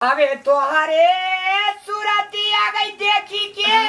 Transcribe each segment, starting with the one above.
अबे तोहरे सुरतिया गई देखी के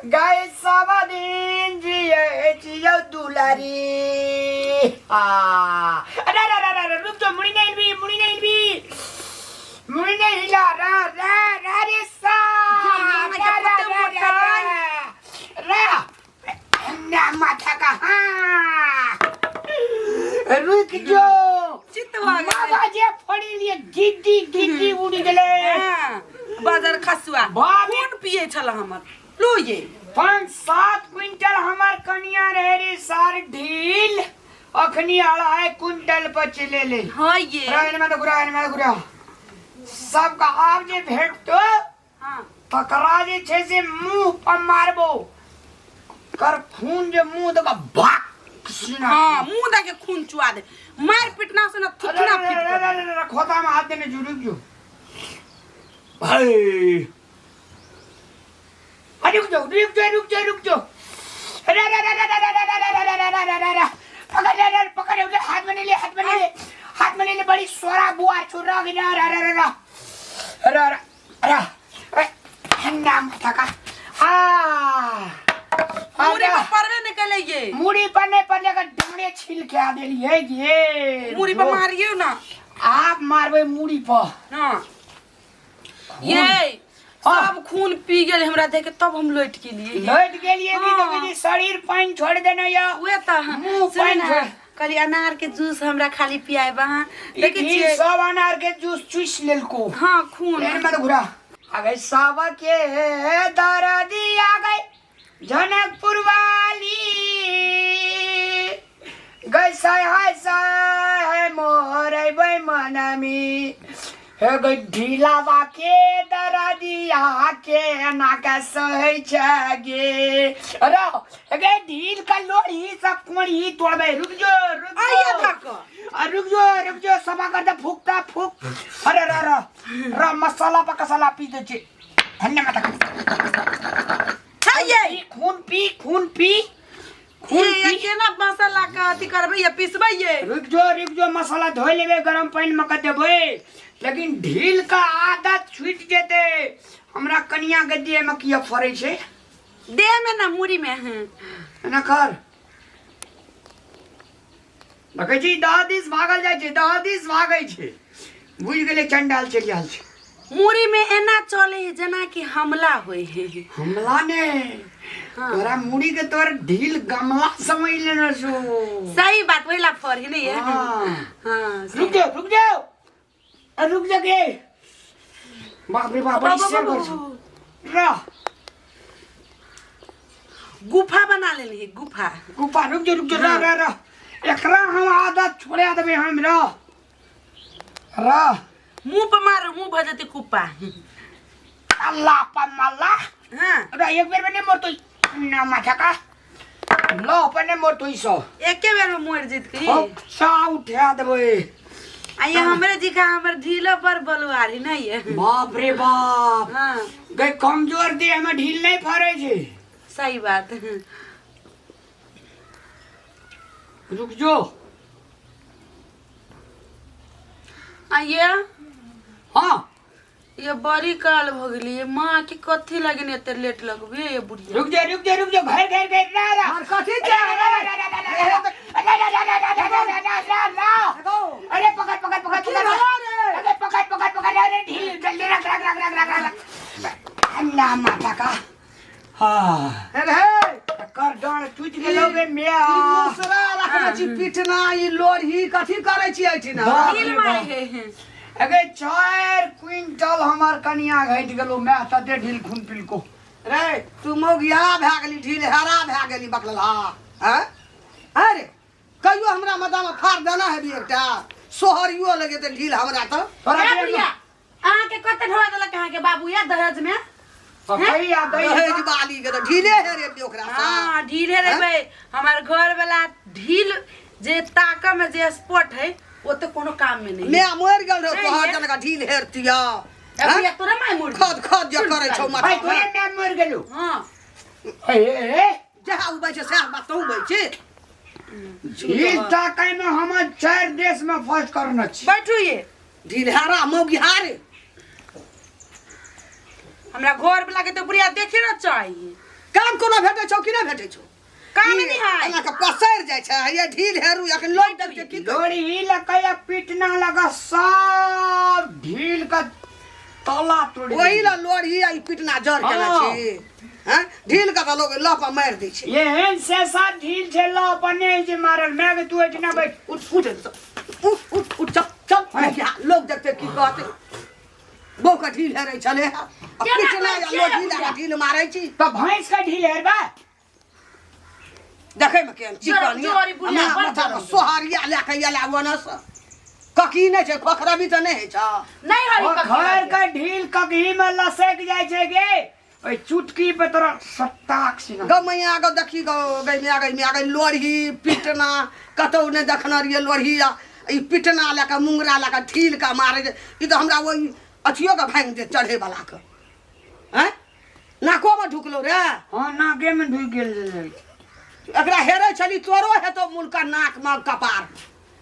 गए सब दिन जिए जियो दुलारी। आ अरे अरे अरे अरे रुक जो, मुड़ी नहीं भी, मुड़ी नहीं भी, मुड़ी नहीं हिला रा रा रा रे सा रा रा रा रा रा ना माथा का। हाँ रुक जो, चितवा गेलै। मामा जे फड़ी लिए गिद्दी गिद्दी उड़ी गेलै। हाँ, बाजार खसुआ बाप रे। खून पिए छल हमर लो ये 5-7 क्विंटल हमर कनिया रहे रे सार ढील, अखनी 2.5 क्विंटल पर चले ले। हाँ ये घुरा में तो घुरा में घुरा सबका आब जे भेटतो हाँ तकरा जे छै से मुंह पर मारबो कर खून जे मुंह दका भाक सीना। हाँ मुंह दके खून चुआ दे, मार पिटना से ना अरे थुथना अरे फिट अरे कर दे। अरे अरे खोता में हाथ देने जरूर क्यों भाई? अरे रुक जाओ रुक जाओ रुक जाओ रुक जाओ। अरे अरे अरे अरे अरे अरे अरे अरे अरे अरे अरे अरे पकड़ अरे अरे पकड़ उधर हाथ में ले ले, हाथ में ले ले, हाथ में ले ले, बड़ी सोरा बुआ छुरा गिरा। अरे अरे अरे अरे अरे अरे अरे ठंडा माथा का। हाँ मुड़ी पर पड़बे नहीं कले ये मुड़ी पर नहीं पड़ने का डांडे छील के आ देली है ये। मुड़ी पर मारियो ना। आप मारबे मुड़ी पर। हाँ ये सब खून पी गेल हमरा देख के, तब हम लौट के लिए लौट गेलिए कि हाँ। देखै छी शरीर पानि छोड़ देने या उहे तऽ मुंह सुनू पानि ने, छोड़। कहली अनार के जूस हमरा खाली पियाबा। हाँ देखै ई छियै सब अनार के जूस चूस लेलको। हाँ खून एहन मत घुरा। आ गई सावा के दरदी आ गई जनकपुर वाली गई साय हाय साय हाय मोर अइबै मनमी हे गई ढीलावा के दरदिया के ना के सहै छै गे। अरे हे गई ढील का लोढ़ी सब कोड़ी तोड़बै। रुक जो रुक जो। आइए धक। आ, रुक जो रुक जो, सफा कर दे फूकता फूक। अरे रे रे रे मसाला पर कसाला पी दे छे धन्यवाद। खाइए पी, खून पी खून पी खून ये पी। केना मसाला के अथी करबै या पिसबै ये? रुक जो रुक जो, मसाला धोइ लेबै, गरम पानि में के देबै, लेकिन ढील का आदत छूटि जेतै। हमरा कनिया के देह में किया फरै छै? देह में ना मुड़ी में। हाँ एना कर देखै छी दह दिस भागल जाइ छै, दह दिस भागै छै, बुझि गेलै चंडाल चलि आयल छै। मुड़ी में एना चले है जेना कि हमला होय है। हमला ने हाँ। तोरा मुड़ी के तोर ढील गमला समझ लेने छौ। सही बात, वही ला फर है नहीं है। हाँ। हाँ, सही। रुक जाओ रुक जाओ, अरे रुक जा गे, बाप रे बाप, बड़ी बाप, शेर बाप, कर छौ। रह गुफा बना लेली है गुफा। गुफा। रुक जो रुक जो, रह रह रह, एकरा हम आदत छोड़ा देबै हम। रह रह, मुंह पर मारो मुंह भ जेतै कुप्पा। अल्लाह पर मल्ला। हाँ अरे एक बेर में नहीं मरतो ना माथा का लो पर नहीं मरतो ई सो एके बेर में मर जेत की सा उठा देबै। आ ये हमरे जी का हमर ढीलो पर बलुआरी नहीं है। बाप रे बाप। हाँ गई कमजोर देह में ढील नहीं फरे छै। सही बात। रुक जो। आ ये हाँ ये बड़ी काल भ गेली, ये माँ के कथी लगे ने एते लेट लगबे ये बुढ़िया। रुक जा रुक जा रुक जा, घर घर घर रा रा और कथी छै? अरे पकड़ पकड़ पकड़ की पकड़ भेलौ रे? अरे पकड़ पकड़ पकड़, अरे ढील जल्दी रख रख रख रख रख रख अन्ना माता का। हाँ हे रे हे, कर डाँड़ टूटि गेलौ गे मिया। ई मुसरा रखने छी पिटना, ई लोढ़ी कथी करै छी एहिठिना? बाप ढील रे मारे बाप। है। अगे 4 क्विंटल हमर कनिया घटि गेलौ, मैं तते ढील खून पिलको। रे तू मौगिया भए गेली, ढील हेरा भए गेली बकलहा। हैं अरे कहियो हमरा मदामे फाड़ देना हेबी एकटा सोहरियो लगे तऽ ढील हमरा तऽ। तोरा ए देह में- बुढ़िया, अहाँके कते ढोआ देलक अहाँके बाबू या दहेज में? पकड़ि आ दै। दहेज बाली के तऽ ढीले हे रे ओकरा से। हाँ ढीले रहबै, हमर घर वाला ढील जे ताकऽ में जे स्पॉट है ओ तऽ कोनो काम में नहीं। मैं मरि गेल रहो नहीं तोहर ये। जनका ढील हेरतिया। ए बुढ़िया, तोरा माय मरि गेल। खद खद जे करै छौ माथा भाई में। तोरे my मरि गेलौ। हाँ ए ए जएह उबै छै सएह बात तोहूँ बै छी। ढील ताकै में हम 4 देश में फर्स्ट करने छी। बैठू ये ढीलहारा मौगिहार। हमरा घर वाला के तो बुढ़िया देखे ना चाहिए। काम कोनो भेटै छौ कि नहि भेटै छौ? काम ई नहीं है। एना के पसरि जाइ छै, ये ढील हेरू अखन लोग देखते की कहै? लोरी लकैया पीटना लगा सब ढील का तला तोड़ ओही ला लोढ़ी आ ई पिटना जर केने हाँ। छी हैं, ढील के तऽ लोग लऽ कऽ मारि दै छै। एहन से सा ढील छै ल अपने जे मारल मैं के तू एठना बैठ। उठ उठ उठ उठ उठ, चल चल। हाँ। लोग देखते की कहते, बहू के ढील हेरै छलै आ केना पिटना करै आ छियै लोढ़ी लए बुढ़िया? कऽ ढील मारै छी। तो भैंस का ढील हेरबा देखै मे केहन चिकन जोरी बुढ़िया यऽ, बड़ माथा पर जोरी। सोहरिया लए कऽ एला ओनस ककी नहि छै, खोखरबी तऽ नहि होइ छै। नहीं हरी और घर का ढील ककही में लसक जाय छै गे, ओइ चुटकी पे तोरा सत्ताक सिना। गौ मैया गौ, देखी गौ गै मैया गै मैया गै, लोढ़ी पिटना कतौ नहि देखने रहियै। लोढ़ी आ ई पिटना लए कऽ मुंगरा लए कऽ ढील कऽ मारै छै। ई तऽ हमरा ओहि अथियो के भाङि दे चढ़ै बला के। आँय, नाकोमे ढुकलौ रे? हाँ, नाके में ढुक गेल रहे। एकरा हेरै छली, तोरो हेतौ मुलका नाक मे कपार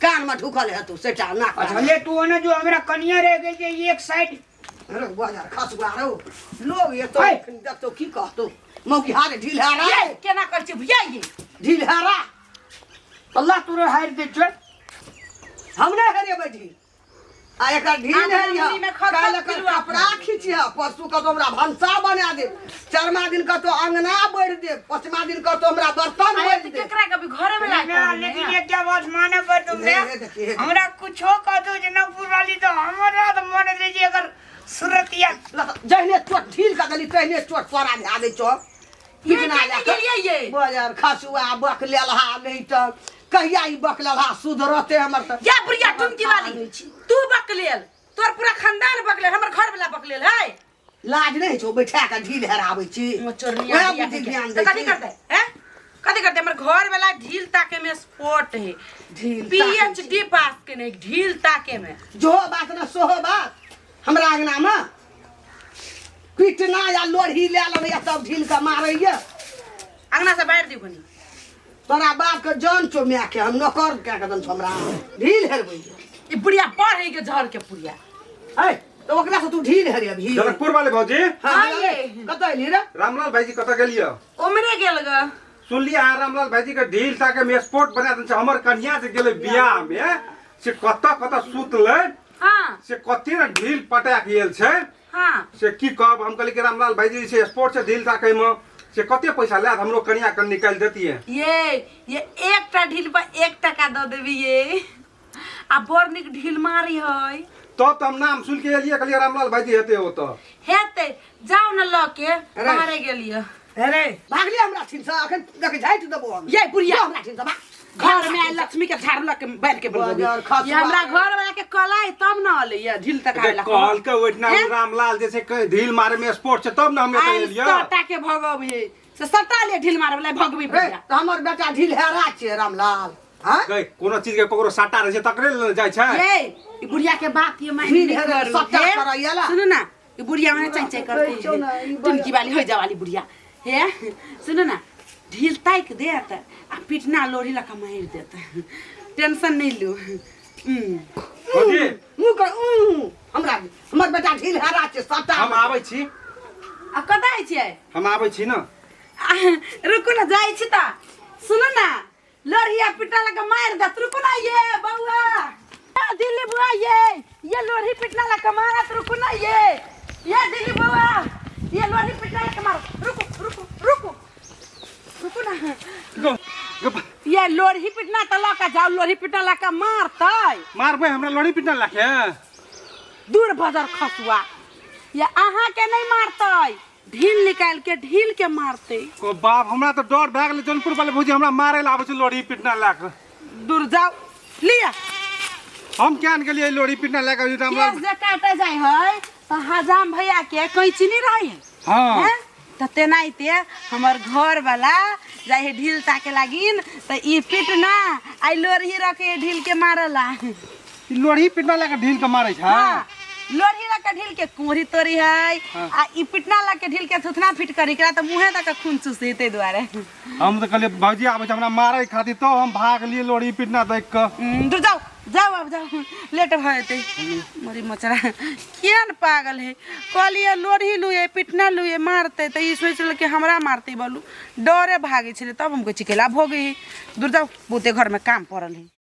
कान मे ढुकल हेतौ सेटा नाक। अच्छा ले तू ओने जो, हमरा कनिया रह गेल जे एक साइड। रे बाजार खसुआ रौ, लोग एतौ ऐ। देखतौ की कहतौ, मौगी हारे ढील हारा। ये केना कर छी भैया ये? ढील हारा। अल्लाह तोरे हारि दे छै। हम नहि हेरेबै ढील आ एकर ढील आधा हेरिह। मुड़ी में खत काल्हि एकर पिलुआ। कपड़ा खींचिह, परसू कतौ हमरा भनसा बना दे, चारमा दिन कतौ अंगना बढ़ि दे, पाँचमा दिन कतौ हमरा बर्तन आये बढ़ि तो दे। केकरा कभी घरे में लाग ना, लेकिन एकटा बात माने पर तुमने। हे, हे, देखी, हे, देखी। हमरा कुछो कह दो जनकपुर वाली तो हमरा तो मन रहे जे अगर सुरतिया जहने चोट ढील कऽ देली तहने चोट तोरा धए दै छौ। ये पिटना केने लए कऽ। गेलियै ये? बजर खसुआ बक लेलहा नहि तऽ कहिया ई बक लेलहा सुधरते हमर तऽ। या बुढ़िया टुनकी वाली, तू बकलेल, तोर पूरा खानदान बकलेल, हमर घर वाला बकलेल है। लाज नहि छौ बैठा कऽ ढील हेराबै छी? चोरनिया वएह बुढ़िया बुद्धि के। ज्ञान तऽ दै कथी छी। करतै हैं, कथी करतै? हमर घर वाला ढील ताके में स्पोर्ट है। ढील ताकै पीएचडी पास केने ढील ताके में। जोहो बात ने सोहो बात, हमरा अंगनामे पिटना या लोढ़ी लए लेबै तब ढील के मारैया। अंगना से बाहर दियौ कनी। तोरा बाप के जान छौ माय के, हम नौकर कए के दन छौ, हमरा ढील हेरबै। ई बुढ़िया बढ़ है के झड़ के पुड़िया। ऐ तऽ ओकरा से तू ढील हेरेबही? जनकपुर वाले भौजी। हाँ, हाँ, ये। कतऽ एली रे? रामलाल भाईजी कतऽ गेलियै? उमरे गेल ग। सुनलियै अहाँ रामलाल भाईजी के ढील ताके में स्पोर्ट बना देने छै। हमर कन्या जे गेलै बियाह में से कतऽ कतऽ सुतलै। हाँ। से कते ने ढील पटा के गेल छै। हाँ। से की कहब, हम कहलियै कि रामलाल भाईजी से स्पोर्ट छै ढील ताके में, से कते पैसा लेत, हमरो कन्या के निकालि देतियै। ये एकटा ढील पर 1 टका दऽ देबी ये, आ बड़ नीक ढील मारी है। तब तऽ हम नाम सुन के एलियै, कहलियै रामलाल भाईजी हेतै ओतऽ। हेतै, जाउ ने लऽ के बाहरे गेलियै। अरे भागली हमरा ठीन से, अखन देख झाटि देबो हम। ये बुढ़िया। जो हमरा ठीन से भाग। घर में आयल लक्ष्मी के झाड़ू लऽ के बैल के बोलबी। बजर खसुआ। ये हमरा घर वाला के कलाई तब न अलै ये ढील तक आवेला। कहलकै ओहिठिना हैं? रामलाल जे छै ढील मारे में स्पोर्ट छै तब ने हम एतऽ आयल एलियै। सटा के भगबी से सटा ले ढील मारे वाला भगबी रे बुढ़िया। तऽ हमर बेटा ढील हेरा छै रामलाल। हाँ? गै, कोनो चीज के ककरो साटा रहै छै तकरे ले जाइ छै। ये ई बुढ़िया के बात ये मान ढील नहीं हेरा करू। सट्टा हे? करैया ला। सुनू ना, ई बुढ़िया में चाय चाय करती कहै छौ ना, ई टुनकी वाली हो जा वाली बुढ़िया। हे सुनू ना, ढील ताकि देत आ पिटना लोढ़ी लऽ कऽ मारि देत, टेंशन नहीं लू। भौजी। मुँह कर ऊ, हमरा हमर बेटा ढील हेरा छै सट्टा। हम आबै छी। आ कतऽ जाइ छियै? हम आबै छी ने। आ, रुकू ना, जाइ छी तऽ। सुनू ना, लोढ़िया पिटना लगा मारि देत, रुकू ना ये बउआ। आ, दिल्ली बुआ ये लोढ़ी पिटना लगा मारत, रुकू ना ये दिल्ली बुआ ये लोढ़ी पिटना लगा मारत, रुकू रुकू रुकू रुकू ना। गो, गो, ये लोढ़ी पिटना तऽ लऽ कऽ जाउ, लोढ़ी पिटना लगा मारतै। मारबै हमरा लोढ़ी पिटना लाके? दूर बजर खसुआ, ये अहाँ के नहीं मारतै, ढील निकाल के ढील के मारतै। को बाप, हमरा तऽ डर भए गेलै। जनपुर वाले भौजी हमरा मारै लए आबै छै लोढ़ी पिटना लए कऽ। दूर जाउ, लिअ। हम किया ने गेलियै लोढ़ी पिटना लए कऽ रामलाल? केस जे काटे जाइ है तऽ हजाम भैया के कैंची नहीं रहै है। हाँ। हैं? तऽ तेनाहिते हमर घर वाला जाइ है ढील ताके लागिन तऽ ई पिटना आई लोढ़ी रखे ढील के मारला। ई लोढ़ी पिटना लए कऽ ढील के मारै छै? हाँ, लोढ़ी लऽ के ढील के कोहरी तोरी है। हाँ। आ ई पिटना लऽ के ढील के थुथना फिट करी एकरा तऽ मुँहे दऽ के खून चूसी ताहि दुआरे। हम तऽ कहलियै भौजी आबै छै हमरा मारै खातिर, तो हम भागलियै लोढ़ी पिटना देख कऽ। दूर जाउ। जाउ आब जाउ लेट भऽ जेतै मरी मचरा किया ने पागल है कहलियै लोढ़ी लुए पिटना लुए मारतै तऽ ई सोचि कि हमरा मारतै बोलू डरे भागै छलै तब हम कहै छी केला भोगै है दूर जाउ बहुते घरमे काम पड़ल है।